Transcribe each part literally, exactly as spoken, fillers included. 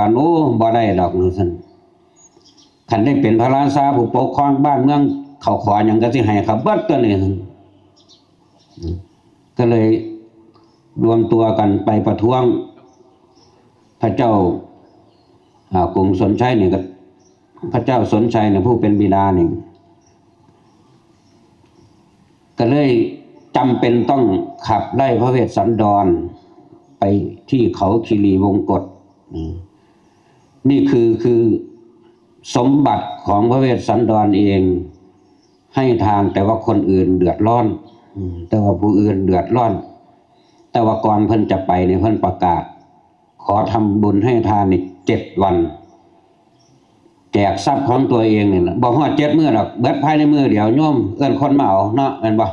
กัน โอ้ บ่ได้ดอกว่าซั่น คันได้เป็นพระราชาผู้ปกครองบ้านเมือง เขาขอหยังก็สิให้เขาเบิดตัวนี้ ก็เลยรวมตัวกันไปประท้วง พระเจ้า อ่า กรุงสนชัยนี่ก็ พระเจ้าสนชัยเนี่ยผู้เป็นบิดานี่ ก็เลยจำเป็นต้องขับไล่พระเวสสันดรไปที่เขาคีรีวงศ์กต อืม นี่คือ คือสมบัติของพระเวสสันดรเอง ให้ทานแต่ว่าคนอื่นเดือดร้อน อืม แต่ว่าผู้อื่นเดือดร้อน แต่ว่าก่อนเพิ่นจะไปเนี่ยเพิ่นประกาศ ขอทำบุญให้ทานนี่เจ็ดวัน แจกทรัพย์ของตัวเองนี่ล่ะ บ่ฮอดเจ็ดมื้อดอก เบิดภายในมื้อเดียว โยมเอิ้นคนมาเอาเนาะ แม่นบ่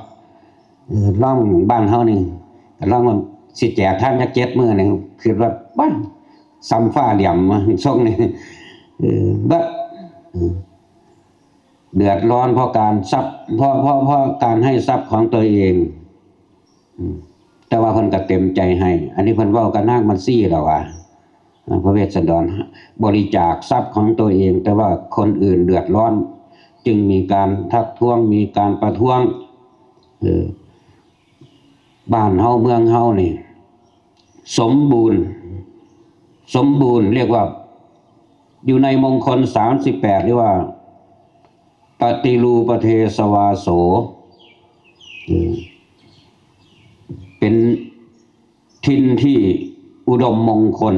เออ ลองบ้านเฮานี่ ก็ลองว่าสิแจกทานจักเจ็ดมื้อนี่ คิดว่า บ้า ส่ำฟ้าเหลี่ยมมา ทรงนี่ เออ เบิด เออ เดือดร้อนเพราะการทรัพย์ เพราะ เพราะ เพราะการให้ทรัพย์ของตัวเอง อืม แต่ว่าเพิ่นก็เต็มใจให้ อันนี้เพิ่นเว้ากับนางมัตสีแล้วว่า อ่า พระเวสสันดรบริจาคทรัพย์ของตัวเอง แต่ว่าคนอื่นเดือดร้อน จึงมีการทักท้วง มีการประท้วง เออ บ้านเฮาเมืองเฮานี่ สมบูรณ์ สมบูรณ์ เรียกว่า อยู่ในมงคลสามสิบแปด เรียกว่า ปฏิรูปประเทศวาโส อืม เป็นถิ่นที่อุดมมงคล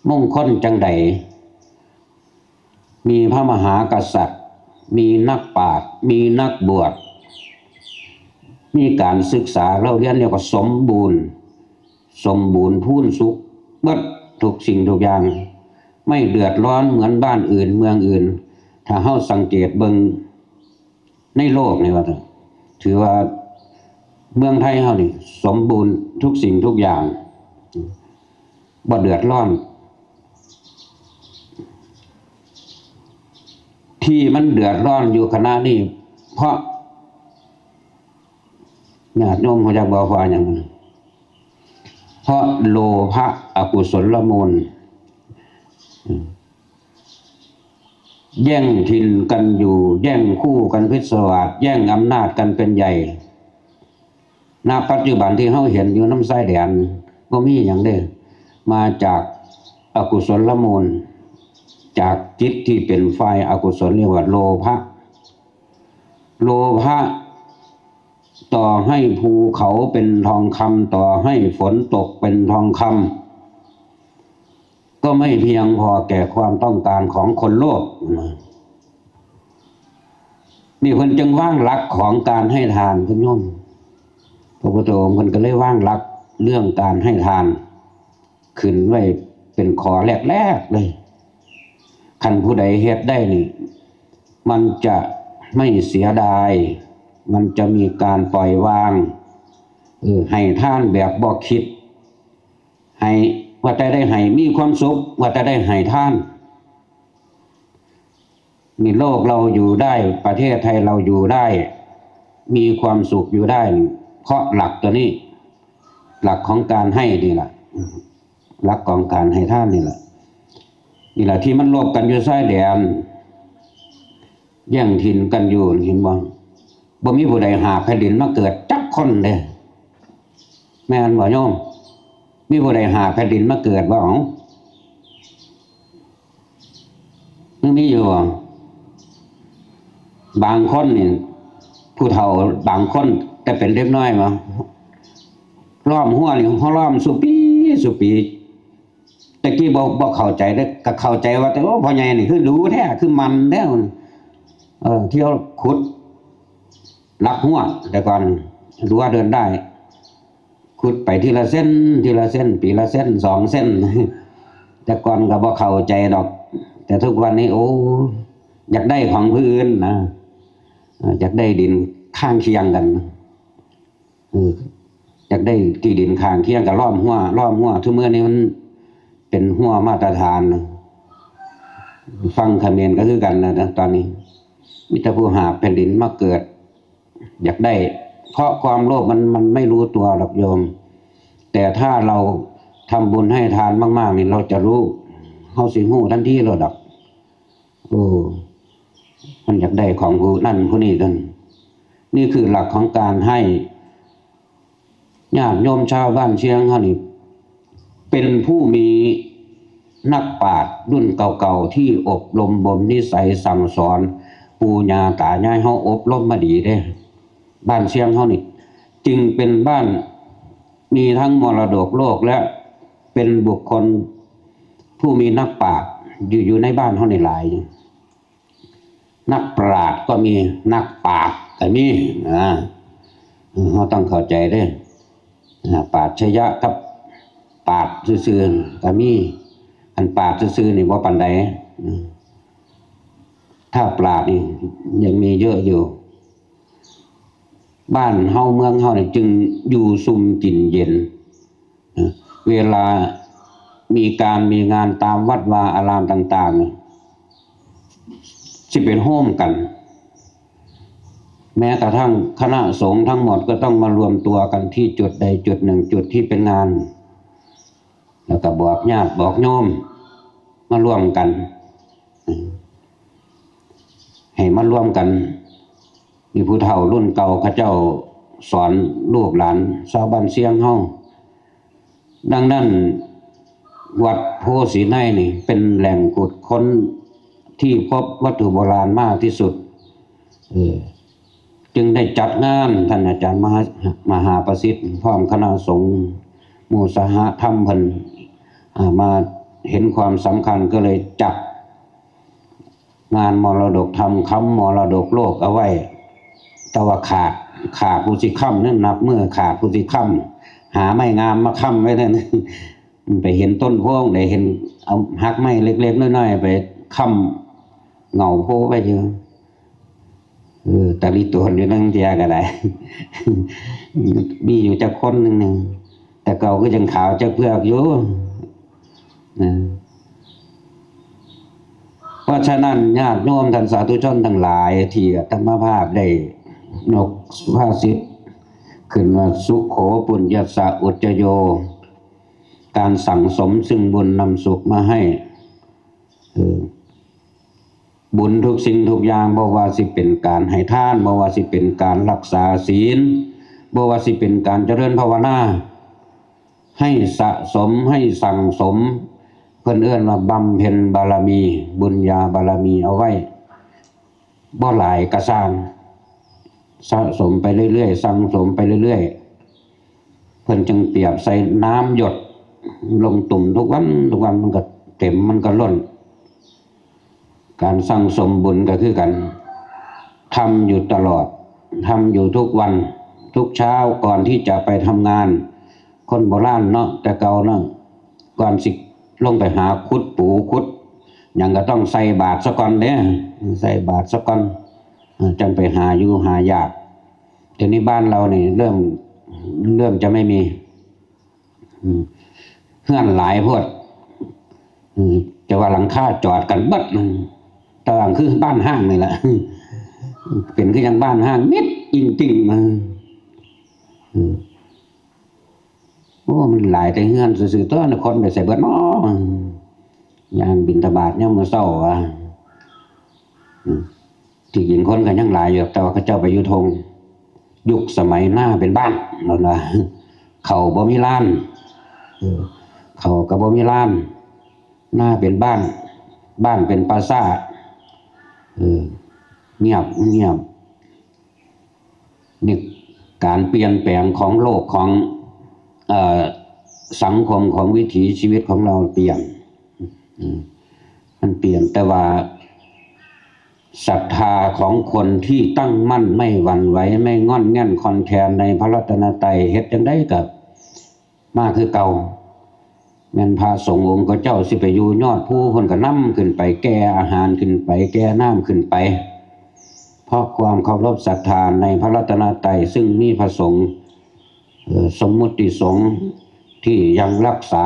มงคลจังใด มีพระมหากษัตริย์ มีนักปราชญ์ มีนักบวช มีการศึกษาเล่าเรียน เรียกว่าสมบูรณ์ สมบูรณ์พูนสุข เบิดทุกสิ่งทุกอย่าง ไม่เดือดร้อนเหมือนบ้านอื่นเมืองอื่น ถ้าเฮาสังเกตเบิ่งในโลกนี่ว่าเถอะ ถือว่าเมืองไทยเฮานี่สมบูรณ์ทุกสิ่งทุกอย่าง บ่เดือดร้อน ที่มันเดือดร้อนอยู่ขณะนี้ เพราะ ญาติโยมเขาจะบอกว่าอย่างนั้น เพราะโลภะอกุศลมูล แย่งถิ่นกันอยู่ แย่งคู่กันพิศวาส แย่งอำนาจกันเป็นใหญ่ ณ ปัจจุบันที่เฮาเห็นอยู่นำชายแดน บ่มีหยังเด้ มาจากอกุศลมูล จากจิตที่เป็นฝ่ายอกุศล เรียกว่าโลภะ โลภะ ต่อให้ภูเขาเป็นทองคำ ต่อให้ฝนตกเป็นทองคำ ก็ไม่เพียงพอแก่ความต้องการของคนโลภ นี่เพิ่นจึงวางหลักของการให้ทาน คุณโยม พระพุทธองค์เพิ่นก็เลยวางหลักเรื่องการให้ทาน ขึ้นไว้เป็นข้อแรกๆเลย คันผู้ใดเฮ็ดได้นี่ มันจะไม่เสียดาย มันจะมีการปล่อยวาง เออ ให้ทานแบบบ่คิด ให้ ว่าแต่ได้ให้มีความสุข ว่าแต่ได้ให้ทาน นี่โลกเราอยู่ได้ ประเทศไทยเราอยู่ได้ มีความสุขอยู่ได้ เพราะหลักตัวนี้ หลักของการให้นี่แหละ หลักของการให้ทานนี่แหละ นี่แหละที่มันรบกันอยู่ชายแดน แย่งถิ่นกันอยู่ เห็นบ่ บ่มีผู้ใดหาบแผ่นดินมาเกิดจักคนเด้ แม่นบ่โยม มีผู้ใดหาบแผ่นดินมาเกิดบ่ เอ้า มันมีอยู่บ่ บางคนนี่ ผู้เฒ่าบางคน แต่เป็นเด็กน้อยมา ล้อมรั้วนี่ เขาล้อมซุปี ซุปี แต่กี้บ่ บ่เข้าใจเด้อ ก็เข้าใจว่า แต่ โอ้ พ่อใหญ่นี่คือรู้แท้ คือมันแท้ เออ เที่ยวขุดลักรั้ว แต่ก่อนรั้วเดินได้ ขุดไปทีละเส้น ทีละเส้น ปีละเส้น สองเส้น แต่ก่อนก็บ่เข้าใจดอก แต่ทุกวันนี้ โอ้ อยากได้ของผู้อื่นนะ เออ อยากได้ดินข้างเคียงกัน เออ อยากได้ที่ดินข้างเคียงกับล้อมรั้ว ล้อมรั้ว ทุกมื้อนี้มันเป็นรั้วมาตรฐานนะ ฝั่งเขมรก็คือกันนะ ตอนนี้ มีแต่ผู้หาบแผ่นดินมาเกิด อยากได้ เพราะความโลภมัน มันไม่รู้ตัวหรอกโยม แต่ถ้าเราทำบุญให้ทานมากๆนี่ เราจะรู้ เฮาสิฮู้ทันทีโลดดอก โอ้ มันอยากได้ของผู้นั่นผู้นี้นั่น นี่คือหลักของการให้ญาติโยมชาวบ้านเชียงเฮานี่ เป็นผู้มีนักปราชญ์รุ่นเก่าๆ ที่อบรมบ่มนิสัยสั่งสอน ปู่ย่าตายายเฮาอบรมมาดีเด้ บ้านเชียงเฮานี่ จึงเป็นบ้านมีทั้งมรดกโลกและเป็นบุคคลผู้มีนักปราชญ์อยู่ อยู่ในบ้านเฮานี่หลาย นักปราชญ์ก็มี นักปราชญ์ก็มี อ่า เฮาต้องเข้าใจเด้ อ่า ปราชญ์กับปราชญ์ซื่อๆก็มี อันปราชญ์ซื่อๆนี่บ่ปานใด อืม ถ้าปราชญ์นี่ยังมีเยอะอยู่ บ้านเฮาเมืองเฮานี่จึงอยู่ซุ่มกินเย็น นะ เวลามีการมีงานตามวัดวาอารามต่างๆนี่ สิเป็นโฮมกัน แม้กระทั่งคณะสงฆ์ทั้งหมดก็ต้องมารวมตัวกันที่จุดใดจุดหนึ่ง จุดที่เป็นงาน แล้วก็บอกญาติบอกโยมมาร่วมกัน ให้มาร่วมกัน มีผู้เฒ่ารุ่นเก่าเขาเจ้าสอนลูกหลานชาวบ้านเชียงเฮา ดังนั้นวัดโพธิ์ศรีไนนี่เป็นแหล่งขุดค้นที่พบวัตถุโบราณมากที่สุด เออ จึงได้จัดงาน ท่านอาจารย์มหา มหาประสิทธิ์ พร้อมคณะสงฆ์หมู่สหธรรมเพิ่น อ่า มาเห็นความสำคัญก็เลยจัดงานมรดกธรรม ค้ำมรดกโลกเอาไว้ แต่ว่าขาด ขาดผู้สิค้ำนั่น นับมื้อขาดผู้สิค้ำ หาไม้งามมาค้ำไว้นั่น ไปเห็นต้นโพธิ์ได้ เห็นเอาหักไม้เล็กๆน้อยๆไปค้ำเหงาโพธิ์ไว้อยู่ เออ ตาลีโตนอยู่นั่นเทียก็ได้ มีอยู่จักคนหนึ่งหนึ่ง แต่เก่าก็ยังขาวจักเผือกอยู่ นะ เพราะฉะนั้นญาติโยมท่านสาธุชนทั้งหลาย ที่อาตมาภาพได้ยกสุภาษิตขึ้นว่า สุโข ปุญญสสะ อุจจโย การสั่งสมซึ่งบุญนำสุขมาให้ เออ บุญทุกสิ่งทุกอย่าง บ่ว่าสิเป็นการให้ทาน บ่ว่าสิเป็นการรักษาศีล บ่ว่าสิเป็นการเจริญภาวนา ให้สะสม ให้สั่งสม เพิ่นเอิ้นว่าบำเพ็ญบารมี บุญญาบารมีเอาไว้ บ่หลายก็ซ่าง สะสมไปเรื่อยๆ สั่งสมไปเรื่อยๆ เพิ่นจึงเปรียบใส่น้ำหยดลงตุ่มทุกวัน ทุกวันมันก็เต็ม มันก็ล้น การสั่งสมบุญก็คือกัน ทำอยู่ตลอด ทำอยู่ทุกวัน ทุกเช้าก่อนที่จะไปทำงาน คนโบราณเนาะ แต่เก่าเนาะ ก่อนสิลงไปหาขุดปูขุดหยังก็ต้องใส่บาตรซะก่อนเด้ ใส่บาตรซะก่อน เออ จังไปหาอยู่หายาก เดี๋ยวนี้บ้านเรานี่เริ่ม เริ่มจะไม่มี อืม เฮือนหลายโพด อืม แต่ว่าหลังคาจอดกันเบิด อืม แต่ว่าคือบ้านห้างนี่แหละ เป็นคือยังบ้านห้างมิดอิงติ่งมา อืม โอ้ มันหลายแต่เฮือนซื่อๆ ตัวนครไปใส่เบิดเนาะ ย่างบิณฑบาตยามมื้อเช้าว่า อืม ที่จริงคนก็ยังหลายอยู่ แต่ว่าเขาเจ้าไปอยู่ทง ยุคสมัยนาเป็นบ้านนั่นว่า เขาบ่มีลาน เออ เขาก็บ่มีลาน นาเป็นบ้าน บ้านเป็นป่าช้า เออ เงียบ เงียบ นี่การเปลี่ยนแปลงของโลกของ เอ่อ สังคมของวิถีชีวิตของเราเปลี่ยน อืม มันเปลี่ยน แต่ว่าศรัทธาของคนที่ตั้งมั่นไม่หวั่นไหว ไม่ง่อนแง่นคลอนแคลนในพระรัตนตรัย เฮ็ดจั่งใดก็มาคือเก่า แม่นพระสงฆ์องค์เจ้าสิไปอยู่ยอดภูพุ้นก็นำขึ้นไป แก่อาหารขึ้นไป แก่น้ำขึ้นไป เพราะความเคารพศรัทธาในพระรัตนตรัย ซึ่งมีพระสงฆ์ เอ่อ สมมุติสงฆ์ที่ยังรักษา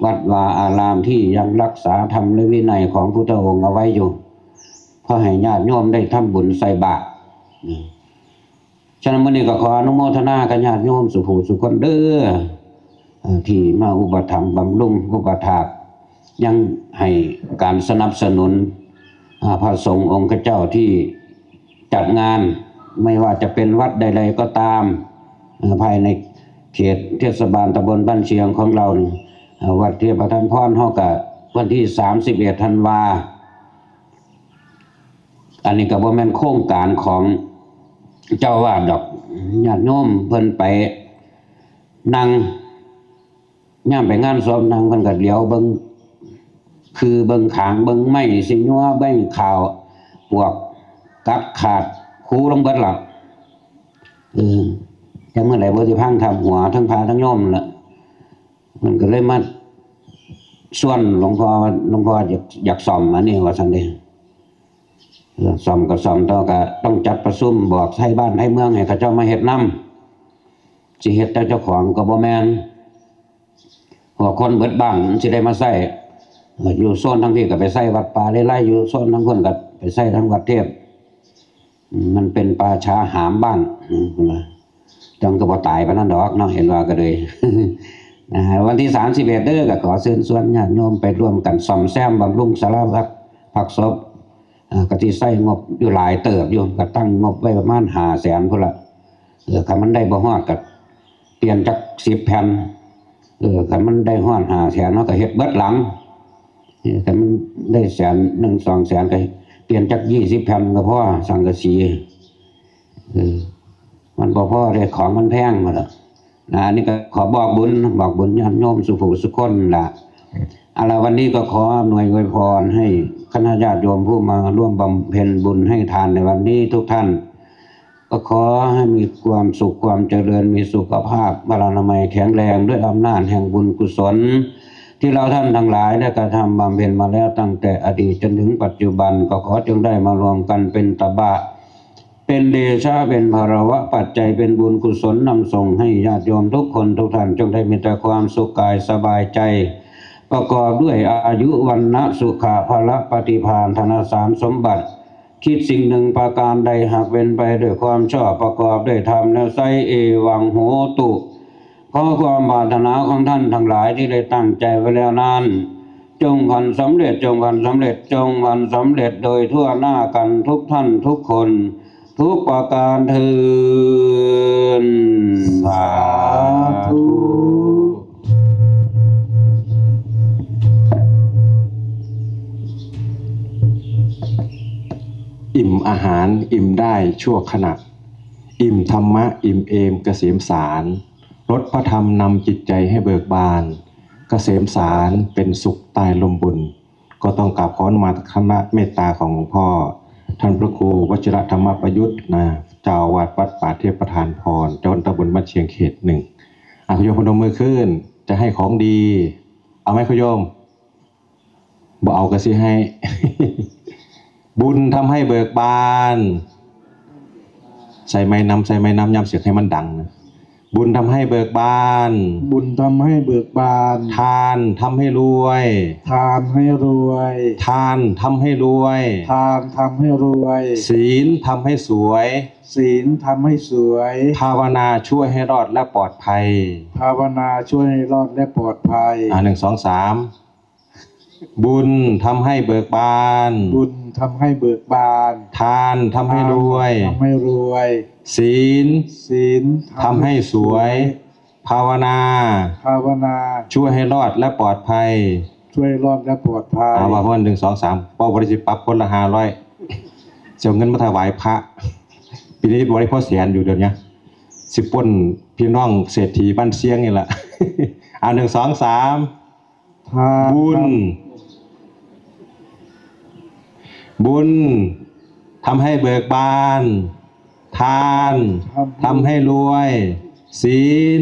วัดวาอาราม ที่ยังรักษาธรรมและวินัยของพุทธองค์เอาไว้อยู่ ขอให้ญาติโยมได้ทำบุญใส่บาตร อืม ฉะนั้นมื้อนี้ก็ขออนุโมทนากับญาติโยมสู่ผู้สู่คนเด้อ เอ่อ ที่มาอุปถัมภ์บำรุงอุปถาก ยังให้การสนับสนุน อ่า พระสงฆ์องค์เจ้าที่จัดงาน ไม่ว่าจะเป็นวัดใดๆก็ตาม เอ่อ ภายในเขตเทศบาลตำบลบ้านเชียงของเรานี่ เอ่อ วัดเทพประทานพรเฮากะวันที่สามสิบเอ็ดธันวา อันนี้ก็บ่แม่นโครงการของเจ้าอาวาสดอก ญาติโยมเพิ่นไปนั่ง ยามไปงานศพนั่งเพิ่นก็เหลียวเบิ่งคือเบิ่งขางเบิ่งไม้สิยัวเบิ่งข้าวปวกกัดขาดคูลงเบิดล่ะ เออ จักมื้อใดบ่สิพังทับหัวทั้งพระทั้งโยมล่ะ มันก็เลยมาชวนหลวงพ่อ หลวงพ่ออยาก อยากซ่อมอันนี้ว่าซั่นเด้ เออ ซ่อมก็ซ่อม แต่ว่าก็ต้องจัดประชุมบอกไทบ้านไทเมืองให้เขาเจ้ามาเฮ็ดนำ สิเฮ็ดแต่เจ้าของก็บ่แม่น เพราะคนเบิดบ้านมันสิได้มาใช้ เอ่อ อยู่โซนทางพี้ก็ไปใช้วัดป่าเลไล อยู่โซนทางพุ้นก็ไปใช้ทางวัดเทพ อืม มันเป็นป่าช้าหามบ้าน อืม จั่งก็บ่ตายปานนั้นดอกเนาะ เห็นว่าก็เลย นะฮะ วันที่สามสิบเอ็ดเด้อ ก็ขอเชิญชวนญาติโยมไปร่วมกันซ่อมแซมบำรุงศาลาพัก พักศพ เอ่อ ก็สิใช้งบอยู่หลายเติบอยู่ ก็ตั้งงบไว้ประมาณห้าแสนพุ้นละ เออ คันมันได้บ่ฮอดก็เปลี่ยนจักสิบแผ่น เออ คันมันได้ฮอดห้าแสน เฮาก็เฮ็ดเบิดหลัง เออ คันมันได้แสนหนึ่ง สองแสน ก็เปลี่ยนจักยี่สิบแผ่นก็พอ สังกะสี เออ มันบ่พอเด้ ของมันแพงหมดอะ นะ อันนี้ก็ขอบอกบุญ บอกบุญญาติโยมสู่ผู้สู่คนล่ะ เอาล่ะ วันนี้ก็ขออำนวยอวยพรให้คณะญาติโยมผู้มาร่วมบำเพ็ญบุญให้ทานในวันนี้ทุกท่าน ก็ขอให้มีความสุขความเจริญ มีสุขภาพพลานามัยแข็งแรงด้วยอำนาจแห่งบุญกุศล ที่เราท่านทั้งหลายได้กระทำบำเพ็ญมาแล้วตั้งแต่อดีตจนถึงปัจจุบัน ก็ขอจงได้มารวมกันเป็นตบะ เป็นเดชะ เป็นพลวะปัจจัย เป็นบุญกุศลนำส่งให้ญาติโยมทุกคนทุกท่านจงได้มีแต่ความสุขกายสบายใจ ประกอบด้วยอายุ วรรณะ สุขะ พละ ปฏิภาณ ธนสารสมบัติ คิดสิ่งหนึ่งประการใดหากเป็นไปด้วยความชอบประกอบด้วยธรรมแล้วไซร้ เอวังโหตุ ขอความปรารถนาของท่านทั้งหลายที่ได้ตั้งใจไว้แล้วนั้น จงพันสำเร็จ จงพันสำเร็จ จงพันสำเร็จโดยทั่วหน้ากันทุกท่านทุกคน ทุกประการเทอญ สาธุ อิ่มอาหารอิ่มได้ชั่วขณะ อิ่มธรรมะอิ่มเอมเกษมสาร รสพระธรรมนำจิตใจให้เบิกบาน เกษมสารเป็นสุขใต้ลมบุญ ก็ต้องกราบขออนุโมทนาเมตตาของหลวงพ่อ ท่านพระครูวชิรธรรมประยุทธ์นะ เจ้าอาวาสวัดป่าเทพประธานพร เจ้าตำบลบ้านเชียงเขตหนึ่ง อ่ะ คุณโยมพนมมือขึ้น จะให้ของดี เอาไหมคุณโยม บ่เอาก็สิให้ บุญทำให้เบิกบาน ใส่ไม้นำ ใส่ไม้นำ ย้ำเสียงให้มันดังนะ บุญทำให้เบิกบาน บุญทำให้เบิกบาน ทานทำให้รวย ทานให้รวย ทานทำให้รวย ทานทำให้รวย ศีลทำให้สวย ศีลทำให้สวย ภาวนาช่วยให้รอดและปลอดภัย ภาวนาช่วยให้รอดและปลอดภัย อ่า หนึ่ง สอง สาม บุญทำให้เบิกบาน บุญทำให้เบิกบาน ทานทำให้รวย ทานทำให้รวย ศีล ศีลทำให้สวย ภาวนา ภาวนา ช่วยให้รอดและปลอดภัย ช่วยให้รอดและปลอดภัย เอาว่าพอ หนึ่ง สอง สาม เป้าบริสิปรับคนละห้าร้อย เสียเงินมาถวายพระ ปีนี้บริพอแสนอยู่เดี๋ยวนี้ สิปล้นพี่น้องเศรษฐีบ้านเชียงนี่แหละ อ่า หนึ่ง สอง สาม ทาน บุญ บุญทำให้เบิกบาน ทานทำให้รวย ศีล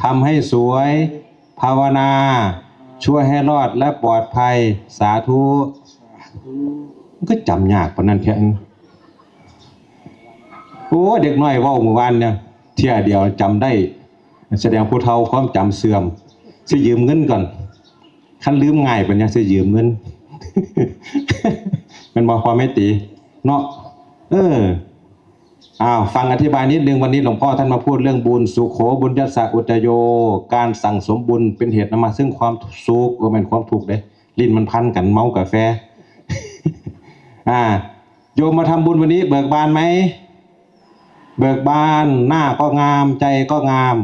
ทำให้สวย ภาวนา ช่วยให้รอดและปลอดภัย สาธุ มันก็จำยากปานนั้นแท้ โอ้ เด็กน้อยเว้าเมื่อวานเนี่ย เที่ยเดียวจำได้ แสดงผู้เฒ่าความจำเสื่อม สิยืมเงินก่อน คันลืมง่ายปานนี้สิยืมเงิน แม่นบ่ พ่อแม่ตี เนาะ เออ อ้าว ฟังอธิบายนิดนึง วันนี้หลวงพ่อท่านมาพูดเรื่องบุญ สุโข บุญญสสะอุจจโย การสั่งสมบุญเป็นเหตุนำมาซึ่งความสุข บ่แม่นความทุกข์เด้ ลิ้นมันพันกันเมากาแฟ อ่า โยมมาทำบุญวันนี้เบิกบานไหม เบิกบาน หน้าก็งาม ใจก็งาม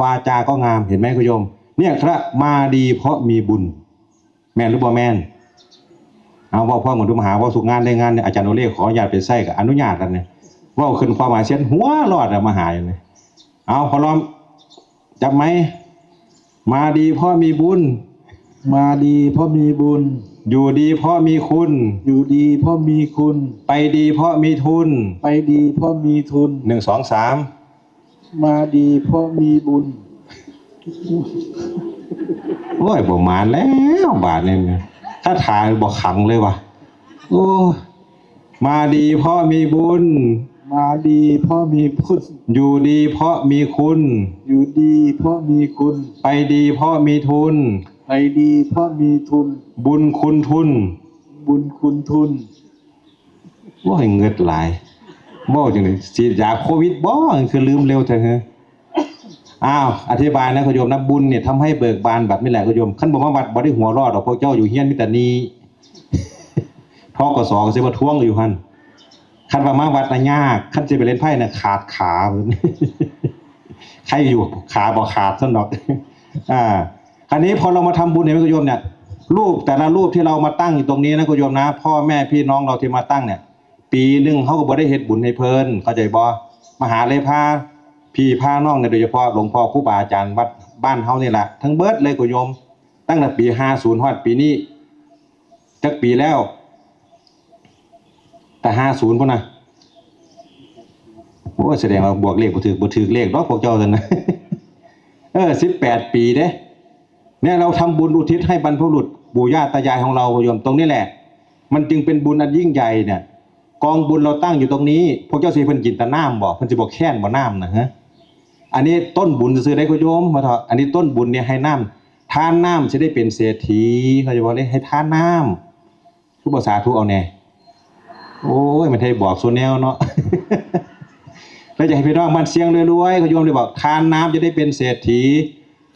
วาจาก็งาม เห็นไหมคุณโยม เนี่ยครับ มาดีเพราะมีบุญ แม่นหรือบ่แม่น เอาเว้าพร้อมกันดู มาหาเว้าสู่งาน ในงานเนี่ย อาจารย์โอเล่ขออนุญาตไปใช้ก็อนุญาตแล้วเนี่ย เว้าขึ้นความหมายเสียนหัวรอดอะ มาหาอยู่เนี่ย เอา พอล้อม จับไหมค์ มาดีเพราะมีบุญ มาดีเพราะมีบุญ อยู่ดีเพราะมีคุณ อยู่ดีเพราะมีคุณ ไปดีเพราะมีทุน ไปดีเพราะมีทุน หนึ่ง สอง สาม มาดีเพราะมีบุญ โอ้ย บ่หมานแล้วบาดนี้ คาถาบ่ขลังเลยว่ะ โอ้ มาดีเพราะมีบุญ มาดีเพราะมีบุญ อยู่ดีเพราะมีคุณ อยู่ดีเพราะมีคุณ ไปดีเพราะมีทุน ไปดีเพราะมีทุน บุญคุณทุน บุญคุณทุน โอ้ย เงิดหลาย เว้าจังได๋ ฉีดยาโควิดบ่ คือลืมเร็วแท้เหรอ อ้าว อธิบายนะคุณโยมนะ บุญเนี่ยทำให้เบิกบานแบบนี้แหละคุณโยม คันบ่มาวัดบ่ได้หัวเร้อดอก พวกเจ้าอยู่เฮียนมีแต่หนี้ ธ.ก.ส. ก็สิมาทวงอยู่หั่น คันว่ามาวัดน่ะยาก คันสิไปเล่นไพ่น่ะขาดขา ใครอยู่ ขาบ่ขาดซั่นดอก อ่า คราวนี้พอเรามาทำบุญเนี่ยคุณโยมเนี่ย รูปแต่ละรูปที่เรามาตั้งอยู่ตรงนี้นะคุณโยมนะ พ่อแม่พี่น้องเราที่มาตั้งเนี่ย ปีหนึ่งเขาก็บ่ได้เฮ็ดบุญให้เพิ่น เข้าใจบ่ มาหาเลยพาพี่พาน้องเนี่ย โดยเฉพาะหลวงพ่อครูบาอาจารย์วัดบ้านเฮานี่แหละ ทั้งเบิดเลยคุณโยม ตั้งแต่ปีห้าศูนย์ฮอดปีนี้ จักปีแล้ว แต่ห้าศูนย์พุ้นนะ โอ้ย แสดงว่าบวกเลขบ่ถืก บ่ถืกเลขดอกพวกเจ้าซั่นนะ เออ สิบแปดปีเด้ เนี่ย เราทำบุญอุทิศให้บรรพบุรุษปู่ย่าตายายของเราโยม ตรงนี้แหละ มันจึงเป็นบุญอันยิ่งใหญ่เนี่ย กองบุญเราตั้งอยู่ตรงนี้ พวกเจ้าสิให้เพิ่นกินแต่น้ำบ่ เพิ่นสิบ่แค้นบ่น้ำนะฮะ อันนี้ต้นบุญซื่อๆ ได้คุณโยม มาเถาะ อันนี้ต้นบุญเนี่ยให้น้ำ ทานน้ำสิได้เป็นเศรษฐี เขาจะบอกเลยให้ทานน้ำ คือบ่สาธุเอาแน่ โอ้ย มันให้บอกสู่แนวเนาะ แล้วจะให้พี่น้องบ้านเชียงรวยๆ ก็โยมเลยบอก ทานน้ำจะได้เป็นเศรษฐี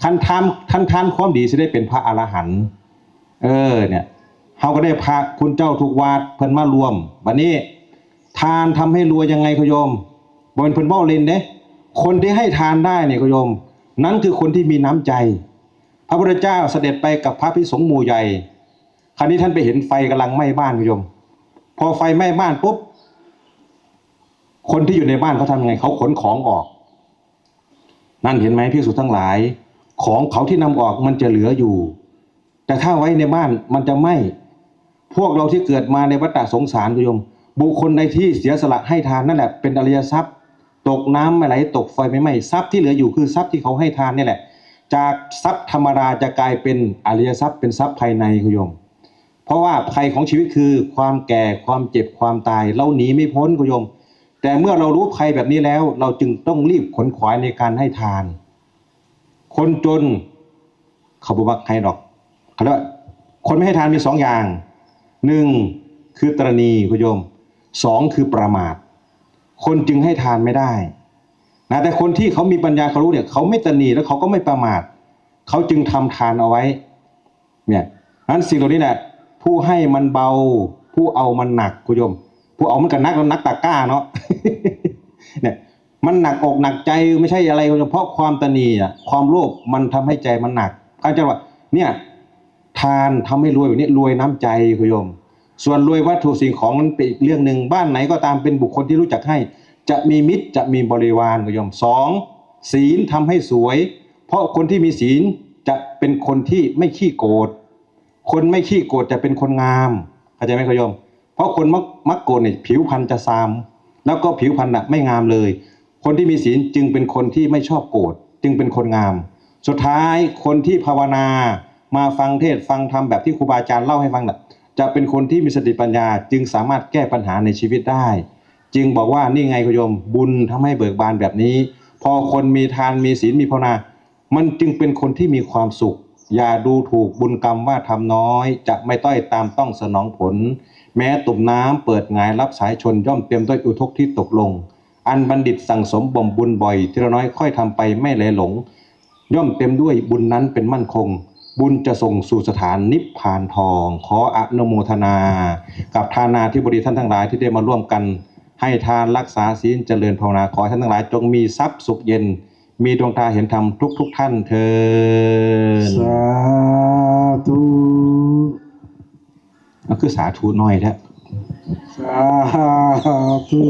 คันทาน คันทานความดีสิได้เป็นพระอรหันต์ เออ เนี่ย เฮาก็ได้พระคุณเจ้าทุกวัดเพิ่นมาร่วม บัดนี้ ทานทำให้รวยยังไงคุณโยม บ่แม่นเพิ่นเว้าเล่นเด้ คนที่ให้ทานได้เนี่ยคุณโยม นั่นคือคนที่มีน้ำใจ พระพุทธเจ้าเสด็จไปกับพระภิกษุสงฆ์หมู่ใหญ่ คราวนี้ท่านไปเห็นไฟกำลังไหม้บ้านคุณโยม พอไฟไหม้บ้านปุ๊บ คนที่อยู่ในบ้านเขาทำไง เขาขนของออก นั่นเห็นไหมภิกษุทั้งหลาย ของเขาที่นำออกมันจะเหลืออยู่ แต่ถ้าไว้ในบ้านมันจะไหม้ พวกเราที่เกิดมาในวัฏฏะสงสารคุณโยม บุคคลใดที่เสียสละให้ทานนั่นแหละเป็นอริยทรัพย์ ตกน้ำไม่ไหล ตกไฟไม่ไหม้ ทรัพย์ที่เหลืออยู่คือทรัพย์ที่เขาให้ทานนี่แหละ จากทรัพย์ธรรมดาจะกลายเป็นอริยทรัพย์ เป็นทรัพย์ภายในคุณโยม เพราะว่าภัยของชีวิตคือความแก่ ความเจ็บ ความตาย เราหนีไม่พ้นคุณโยม แต่เมื่อเรารู้ภัยแบบนี้แล้ว เราจึงต้องรีบขนขวายในการให้ทาน คนจน เขาบ่มักให้ดอก เขาเรียกว่า คนไม่ให้ทานมีสองอย่าง หนึ่ง คือตระหนี่คุณโยม สอง คือประมาท คนจึงให้ทานไม่ได้นะ แต่คนที่เขามีปัญญา เขารู้เนี่ย เขาไม่ตระหนี่ แล้วเขาก็ไม่ประมาท เขาจึงทำทานเอาไว้ เนี่ย นั้นสิ่งเหล่านี้แหละ ผู้ให้มันเบา ผู้เอามันหนักคุณโยม ผู้เอามันก็หนัก หนักตะกร้าเนาะ เนี่ย มันหนักอกหนักใจ ไม่ใช่อะไรคุณโยม เพราะความตระหนี่อะ ความโลภมันทำให้ใจมันหนัก อาจารย์ว่า เนี่ย ทานทำให้รวยแบบนี้ รวยน้ำใจคุณโยม ส่วนรวยวัตถุสิ่งของนั้นเป็นอีกเรื่องหนึ่ง บ้านไหนก็ตามเป็นบุคคลที่รู้จักให้ จะมีมิตร จะมีบริวารคุณโยม สอง ศีลทำให้สวย เพราะคนที่มีศีลจะเป็นคนที่ไม่ขี้โกรธ คนไม่ขี้โกรธจะเป็นคนงาม เข้าใจไหมคุณโยม เพราะคนมัก มักโกรธเนี่ยผิวพรรณจะซาม แล้วก็ผิวพรรณน่ะไม่งามเลย คนที่มีศีลจึงเป็นคนที่ไม่ชอบโกรธ จึงเป็นคนงาม สุดท้ายคนที่ภาวนา มาฟังเทศน์ฟังธรรมแบบที่ครูบาอาจารย์เล่าให้ฟังน่ะ จะเป็นคนที่มีสติปัญญา จึงสามารถแก้ปัญหาในชีวิตได้ จึงบอกว่านี่ไงคุณโยม บุญทำให้เบิกบานแบบนี้ พอคนมีทาน มีศีล มีภาวนา มันจึงเป็นคนที่มีความสุข อย่าดูถูกบุญกรรมว่าทำน้อย จะไม่ต้อยตามต้องสนองผล แม้ตุ่มน้ำเปิดหงายรับสายชน ย่อมเต็มด้วยอุทกที่ตกลง อันบัณฑิตสั่งสมบ่มบุญบ่อย ทีละน้อยค่อยทำไปไม่แลหลง ย่อมเต็มด้วยบุญนั้นเป็นมั่นคง บุญจะส่งสู่สถานนิพพานทอง ขออนุโมทนา กับทานาธิบดีท่านทั้งหลายที่ได้มาร่วมกันให้ทานรักษาศีลเจริญภาวนา ขอให้ท่านทั้งหลายจงมีทรัพย์สุขเย็น มีดวงตาเห็นธรรมทุกๆท่านเทอญ สาธุ ก็คือสาธุน้อยแท้ สาธุ